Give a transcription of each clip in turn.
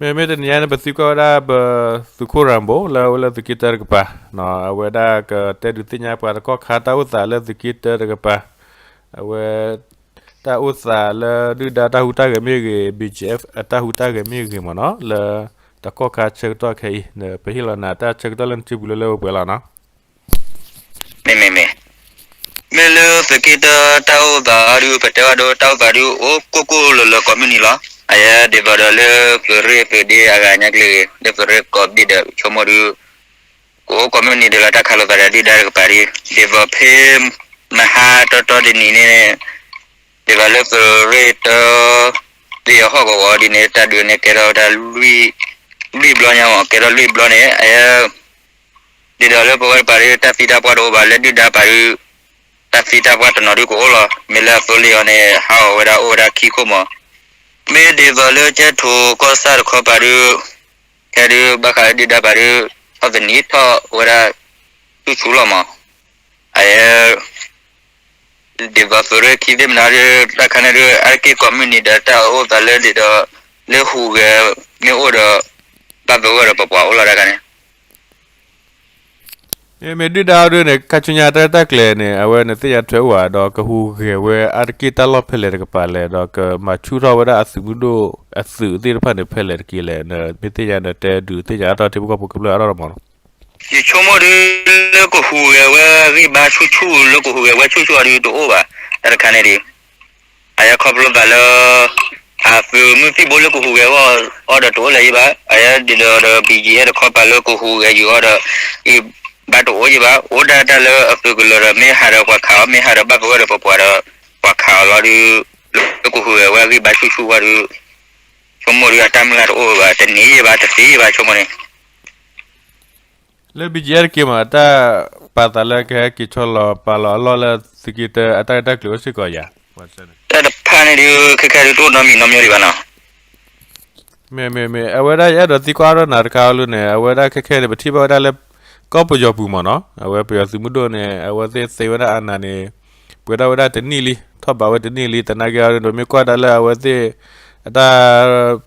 မ့မ့ၢ်တနံၤညါန့ၣ် ပသံကွၢ်ဝဲဒၣ်ပသုးခိၣ်ရၤဘိၣ် လၢအအိၣ်လၢသုးက့တၢတကပၤ, အဝဲဒၣ်ကတဲဒုးသ့ၣ်ညါပှၤတကီၢ်ခါတၢ်အိၣ်သးလၢသုးက့တၢတကပၤ, အဝဲ တၢ်အိၣ်သးလၢဒုၣ်ဒါတၢ်ဟူးတၢ်ဂဲၤမ့ၢ်ဂ့ၤ, B G F အတၢ်ဟူးတၢ်ဂဲၤမ့ၢ်ဂ့ၤမ့ၢ်နီၤ, လၢတကီၢ်ခါဆၢကတီၢ်ခဲအံၤ ပဟ့ၣ်လီၤနၤတၢ်ဆၢကတီၢ်လၢနစုပူၤလၢလၢပှဲၤပှဲၤလီၤနီၤ. မ့မ့ၢ်မ့ၢ်, မ့ၢ်လၢသုးက့တၢတၢ်အိၣ်သးဒုး ပတဲဘၣ်ဒီးတၢ်အိၣ်သးဒုး အိၣ်ကိၢ်ကိၢ်လၢၤလၢၤကိးမုၢ်နံၤလီၤ. အယဲဒ်သိးဒီးလၢသုးရ့ၣ်သုးဒ့အဂၤညါကျဲဂ့ၤ လၢသုးရ့ၣ်ကိးဘ့ၣ်ဒီး ဆိကမိၣ်ဒုး ကအိၣ်ကိးမုၢ်နံၤဒုးလီၤ တၢ်ခးလိာ်သးဒီးဒုၣ်ဒါတကပၤဒုး ဒ်သိးဖဲမဟါတီတီတနံၤန့ၣ် ဒ်သိးလၢသုးရ့ၣ်တၢ သ့ၣ်အဟီၣ်ကဝီၤဒ်န့ၣ် တၢ်ဒုးန့ၣ်ကဲထီၣ်ဝဲဒၣ် လွံၢ်ဘျီညါမ့ၢ် ကဲထီၣ်လွံၢ်ဘျီန့ၣ် အ ဒ်သိးလၢပဝဲတပၤဒုး တၢ်သံတၢ်ပှၢ်တအိၣ်ဘၣ် လၢဒုၣ်ဒါပာ်ဒုး တၢ်သံတၢ်ပှၢ်တနီၤဒုးကအိၣ်လီၤ. မ့ၢ်လၢအသိလ့ၣ်အီၤန့ၣ် ဟးဂီၤဝဲဒၣ်အိၣ်ဝဲဒၣ်ခံခိၣ်မး. မ့ၢ်ဒ်သိးလၢကၠဲၣ်ထိၣ်ကီၢ်ဆၣ်တခီပၤဒုး ခဲဒုးဘၣ်ဃးလၢဒုၣ်ဒါပာ်ဒုး ထီၣ်သနံးထီၣ်ဝဲဒၣ် ဆူၣ်ဆူၣ်လီၤမး. အ ဒ်သိးသုးရ့ၣ်ခံသ့ၣ်မနုၤဒုး တၢ်ခါန့ၣ်ဒုး အါတက့ၢ်ကိးမုၢ်နံၤဒီးတၢ်အိၣ်သးလၢဒ်သိး လၢဟူးဂဲၤမ့ၢ်အိၣ်ဒီး ဘၣ်ပဝဲဒီးပပှၤအိၣ်လီၤတၢ်ခါန့ၣ် မ့မ့ၢ်ဒုၣ်ဒါအီၤဒုးန့ၣ် ခါဆူညါတၢ်ရဲၣ်တၢ်ကျဲၤန့ၣ် အဝဲန့ၣ်သ့ၣ်ညါထွဲအိၣ်ဧါ ဒီးကဟူးဂဲၤဝဲအါတက့ၢ်တၢ်လီၢ်ဖဲလဲၣ်တကပၤလဲၣ် ဒီးကမၤဆူၣ်ထီၣ်ဝဲဒၣ်အသုးမုၢ်ဒိၣ်အသုးသ့ၣ်တဖၣ်န့ၣ်ဖဲလဲၣ်တက့ၢ်လဲၣ် မ့ၢ်သ့ၣ်ညါဒီးတဲဒုးသ့ၣ်ညါအါထီၣ်ထံဖိကီၢ်ဖိကမျၢၢ်အါထီၣ်မးနီၤ. ယဆိကမိၣ်ဒုးလၢကဟူးဂဲၤဝဲဂံၢ်ဘါဆူၣ်ဆူၣ် လၢကဟူးဂဲၤဝဲဆူၣ်ဆူၣ်အီၤဒုးတအိၣ်ဘၣ် တၢ်တခါန့ၣ်ဒုး အယဲခီဖျိသးလၢ အသုးမုၢ်သံၣ်ဘိလၢကဟူးဂဲၤအီၤဒီးတအိၣ်လၢၤယံၤဘၣ် အယဲဒ်သိးဒီး ဘံၣ်ယံၣ်အဲၣ် တခီပၤလၢကဟူးဂဲၤယံၤအီၤဒီး ဂံၢ်ဘါတအိၣ်ယံၤဘၣ် အိၣ်ဒၣ်တၢ်လၢအသုးကလၢၤဒီး မ့ၢ်ဟးဒီးပှၤခးအီၤ မ့ၢ်ဟးဒီးဘၣ်ပဝဲဒီးပပှၤဒီး ပှၤခးအီၤလီၤဒုး လၢကဟူးဂဲၤဝဲဂံၢ်ဘါဆူၣ်ဆူၣ်ဝဲဒုး ဆိကမိၣ်ဒုး အတၢ်မုၢ်လၢ်တအိၣ်ဘၣ် တန့ၢ်ယံၤဘၣ် တသ့ယံၤဘၣ် ဆိကမိၣ်န့ၣ် လၢ ဘံၣ်ယံၣ်အဲၣ် တက့ၢ်မး တၢ်ပာ်သးလၢကဟဲက့ၤဆီလီၤပာ်လီၤအလီၢ်လၢသုးက့တၢအတၢ်ရဲၣ်တၢ်ကျဲၤအိၣ်စ့ၢ်ကီးယၤ တၢ်တဖၣ်န့ၣ်ဒုး ခဲခဲဒုးတအိၣ်နီတမံၤနီတမံၤဒံးဘၣ်နီၤ. မ့မ့မ့ၢ် အဝဲဒၣ်ယအဲၣ်ဒိးသံကွၢ်အါထီၣ်နၤတခါအီၤလၢန့ၣ် အဝဲဒၣ်ခဲခဲန့ၣ် ပထံၣ်ဘၣ်ဝဲဒၣ်လၢ ကီၢ်ပယီၤပူၤမးနီၤ အဝဲပယီၤသုးမုၢ်ဒိၣ်န့ၣ် အဝဲသ့ၣ်သ့ဝဲဒၣ်အနးန့ၣ် ပှဲၤဒၣ်ဝဲဒၣ်တနံၣ်လံ ထီၣ်ဘးဝဲတနံၣ်လံ သနာ်က့အီၤဒုး ပမ့ၢ်ကွၢ်ဒၣ်လၢအဝဲသ့ၣ် အတၢ်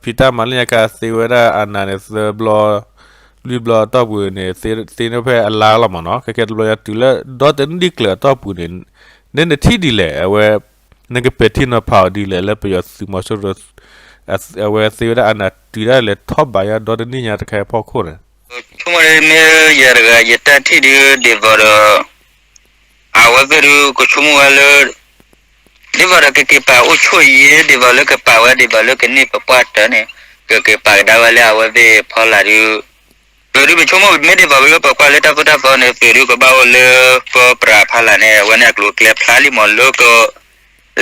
ဖံးတၢ်မၤလၢညါခါ သ့ဝဲဒၣ်အနးန့ၣ် သၢဘျီ လွံၢ်ဘျီအတီၢ်ပူၤန့ၣ် သ့န့ၢ်ဖဲအလါလီၤမးနီၤ ခဲခဲတဘျီညါတုၤလၢ ဒီတနံၣ်ကျၢၤအတီၢ်ပူၤန့ၣ် နနထံၣ်ဒ်လဲၣ် အဝဲ နကပဲာ်ထံနီၤဖးအီၤဒ်လဲၣ် လၢပယီၤသုးမီၤစိရိၤ အဝဲသ့ဝဲဒၣ်အနးတုၤဒၣ်လဲာ်ထီၣ်ဘးညါဒီတနံၣ်ညါတခါအဖီခိၣ်န့ၣ် ဆိကမိၣ်မ့ၢ်ယၤတဂၤ ယတၢ်ထံၣ်ဒုးဒ်သိးဒီး အဝဲသ့ၣ်ဒုးကဆိကမိၣ်ဝဲလၢ ဒ်သိးဒီးကက့ၤပာ်အိၣ်ဆိၣ်အံၤ ဒ်သိးလၢကပာ်ဝဲဒ်သိးလၢကန့ၢ်ပပှၢ်တၢၢ်န့ၣ် ကက့ၤပာ်ကဒါဝဲလၢအဝဲသ့ၣ်ဖီလာ်ဒုး သုးဒုးပဆိကမိၣ်မ့ၢ်ဒ်သိးလၢပကွၢ်လၢတၢ်သိၣ်တၢ်သီန့ၣ် သုးဒုးကဘၣ်အိၣ်လၢပပြးဖီလာ်န့ၣ် အဝဲန့ၣ်အကျိၤအကျဲဖျါလံမးလၢက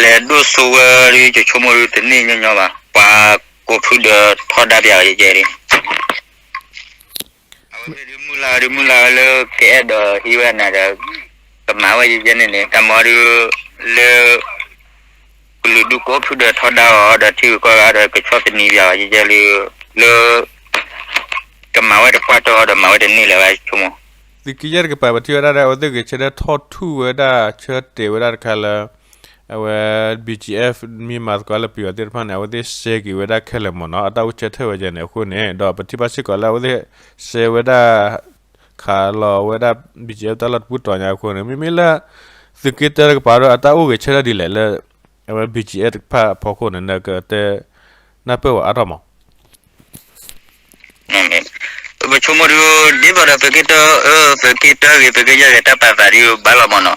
လဲၤဒိၣ်စိဝဲဒုး ယဆိကမိၣ်ဒုးတန့ၢ်ညီညီဘၣ် ပှၤကိးဖုဒၢထီဒါပၠးအီၤယဲယဲဒၣ် အဝဲသ့ၣ်ဒုးမုၢ်လၢ်ဒုးမုၢ်လၢ်ဝဲလၢ ကအဲၣ်ဒိးဟံးဝဲနၤဒီး ကမၤဝဲယဲယဲန့ၣ်န့ၣ် တၢ်မၤဒုး လၢ ကလုာ်ဒူၣ်ကိးဖုဒၢထီဒါအီၤဒီးထံဂုၤကီၢ်ဂၤဒီးကဆီၣ်သနံးပၠးအီၤယဲယဲလၢ လၢ ကမၤဝဲတပှၢ်တီၢ်ဒီးမၤဝဲတန့ၢ်လၢၤဘၣ်ဆိကမိၣ် သုးက့ယဲၢ်တကပၤ ပထံၣ်ဝဲဒၣ်လၢအဝဲသ့ၣ်ဂဲၤဆၢထၢၣ်ထီၣ်ထူၣ်ဝဲဒၣ်ဆၢတဲာ်ဝဲဒၣ်တခါလၢ အဝဲ BGF မ့ၢ်မၤသကိးလၢပယီၤသ့ၣ်တဖၣ်န့ၣ် အဝဲသ့ၣ်စဲက့ၤဝဲဒၣ်ခဲလၢာ်မ့ၢ်နီၤ အတၢ်အိၣ်ဆၢထၢၣ်ဝဲယဲန့ၣ်အဃိန့ၣ် ဒီးပထံၣ်ဘၣ်စ့ၢ်ကီးလၢအဝဲသ့ၣ်စဲဝဲဒၣ် ခးလီၤဝဲဒၣ် BGF တၢ်လီၢ်တပူၤတီၤညါအဃိန့ၣ် မ့မ့ၢ်လၢ သုးက့တၢတကပၤဒီးအတၢ်အိၣ်ဂဲၤဆၢထၢၣ်ဒ်လဲၣ်လၢ အဝဲ BGF တဖၣ်အဖီခိၣ်န့ၣ် နကတဲ နၢ်ပၢၢ်ဝဲအါထီၣ်မး ပဆိကမိၣ်ဒုး ဒ်သိးဒီးသုးက့တၢ သုးက့တၢဂ့ၤ သုးက့ယဲၢ်ဂ့ၤ တၢ်ပာ်သးဒုးဘၣ်လီၤမးနီၤ,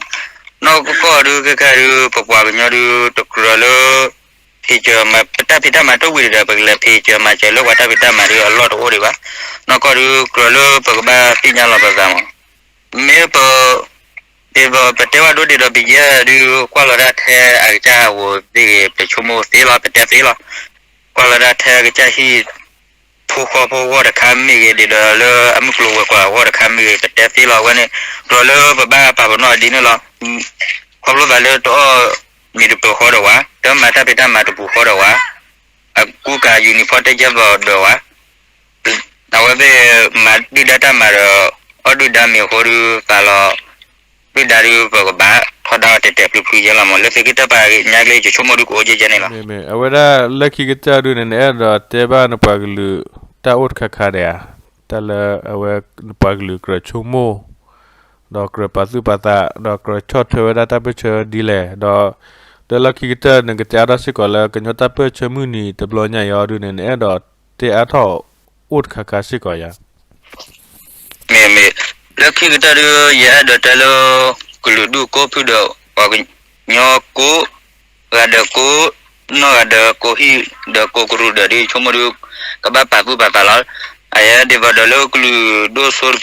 နီၢ်ကီၢ်ဒုး ခဲခါဒုး ပပှၤကညီဒုး တကြၢးလၢ ဖံးစၢၤမၤ ပတၢ်ဖံးတၢ်မၤတဝံၤဒီး ပကလဲၤဖံးစၢၤမၤစၢၤလၢပှၤတၢ်ဖံးတၢ်မၤဒုး အလီၢ်တအိၣ်ဒံးဘၣ်. နီၢ်ကီၢ်ဒုး ကြၢးလၢပကဘၣ်သ့ၣ်ညါလီၤပသးမး, မ့ၢ်ပ ဒ်သိးပတဲဝဲဒိဒ်သိး ပယဲၢ်ဒုး ကွၢ်လီၤဒၣ်ထဲအကစၢ်အဂီၤသ့ၣ်ဂ့ၤ ပဆိကမိၣ်သ့လီၤ ပတဲသ့လီၤ. ကွၢ်လီၤဒၣ်ထဲအကစၢ်ဟံၣ် ဖိဃီဖိဂီၢ်တခါမ့ၢ်ဂ့ၤ ဒ်သိးလၢအမုၢ်ကျိၤဝဲၤကွာ်အဂီၢ်တခါမ့ၢ်ဂ့ၤ ပတဲသ့လီၤ. အဝဲန့ၣ် ကြၢးလၢပဘၣ်ပာ်ပနီၣ်အဒ်န့ၣ်လီၤ. ခီဖျိသးလၢတအီၣ်မ့ၤတပၢၤဃီဒီးဝဲ, တမၤတၢ်ဖံးတၢ်မၤတပူၤဃီဒီးဝဲ, အကူကၤ uniform တကဲဘၣ်ဒီးဝဲ, အဝဲသ့ၣ်မၤဒုၣ်ဒါတၢ်မၤဒီး အီၣ်ဒုၣ်ဒါမ့ၤအဃိဒုး သးလီၤ ဒုၣ်ဒါဒုး ပကဘၣ်ထီဒါအီၤတဲာ်တဲာ်ဖျုးဖျုးယဲလီၤမး လၢသုးက့တၢ်ပာ်ညါကျဲ ယဆိကမိၣ်ဒုးကအိၣ်ကဲကဲန့ၣ်လီၤ. အဝဲဒၣ်လၢခံကတၢၢ်ဒုးန့ၣ် နအဲၣ်ဒိးတဲဘၣ်နပှၤကလုာ် တၢ်အိၣ်တခါခါဒဲးဧါ, တၢ်လၢအဝဲပှၤကလုာ်ကြၢးဆိကမိၣ် ဒီးကြၢးပာ်သူၣ်ပာ်သး ဒီးကြၢးဆီၣ်ထွဲဝဲဒၣ်တၢ်ပၢၢ်ဆၢဒ်လဲၣ်, ဒီးလၢလီၢ်ခံကတၢၢ် နကတဲအါထီၣ်စ့ၢ်ကီးလၢကညီတၢ်ပၢၢ်ဆၢမုၢ်နံၤတဘျီညါအံၤအီၤဒုန့ၣ် နအဲၣ်ဒိးတဲအါထီၣ်အိၣ်တခါခါစ့ၢ်ကီးယၤ. မ့ၢ်မ့ၢ်, လၢခံကတၢၢ်ဒု ယအဲၣ်ဒိးတဲလၢ ကလုာ်ဒူၣ်ကိးဖုဒၢး ပှၤကညီကိးဂၤဒၢးကိး နီၢ်ဂၤဒၢးကိးဟံၣ်ဒၢးကိးကရူၢ်ဒၢးဒု ဆိကမိၣ်ဒု ကဘၣ်ပာ်သူၣ်ပာ်သးလီၤ. အယဲဒ်သိးဒီးလၢကလုာ်ဒိၣ်စိတ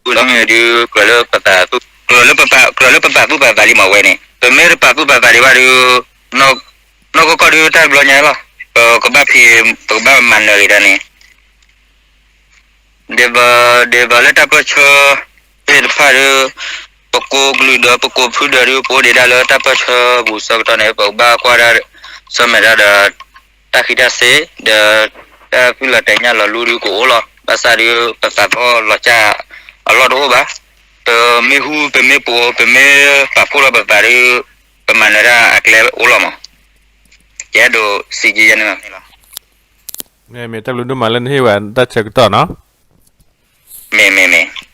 ဖုလီၤမ့ၢ်ဒု ကြၢးလၢပပာ်သူၣ် ကြၢးလၢပပာ်သူၣ်ပာ်သးလံမးဝဲန့ၣ် ပမ့ၢ်တပာ်သူၣ်ပာ်သးဒံးဘၣ်ဒု နီၢ်ကီၢ်ကီၢ်ဒုတၢ်တဘျီညါလီၤ. ပကဘၣ်ဖံး ပကဘၣ်မၤနၢၤက့ၤဒၣ်န့ၣ် ဒ်သိး ဒ်သိးလၢတၢ်ပၢၢ်ဆၢသ့ၣ်တဖၣ်ဒီး ပကိးကလုာ်ဒၢး ပကိးဖုဒၢးဒီး ပအိၣ်ဒံးဒၣ်လၢတၢ်ပၢၢ်ဆၢပူၤဆၢကတီၢ်န့ၣ် ပကဘၣ်ကွၢ်ဒၣ် ဆၢၣ်မဲာ်ဒၣ်ဒီး တၢ်ဃံးတၢ်စ့ၤ ဒီး တၢ်ဖုလီၤတဲာ်ညၣ်လီၤလူဒီးကအိၣ်လီၤ. ဘၣ်ဆၣ်ဒီး ပသးသဟီၣ်လီၤစၢ်အလီၢ်တအိၣ်ဘၣ်. ပမ့ၢ်ဟူ ပမ့ၢ်ပူၤ ပမ့ၢ်ပာ်ဖှိၣ်လီၤပသးဒီး ပမၤနၢၤတၢ်အကျဲအိၣ်လီၤမး. ယအဲၣ်ဒိးစံးက့ယဲန့ၣ်လီၤ. မ့ၢ်မ့ၢ် တၢ်ဘျုးဒိၣ်မးလၢနဟ့ၣ်ဝဲတၢ်ဆၢကတီၢ်နီၤ. မ့ၢ်မ့ၢ်မ့ၢ်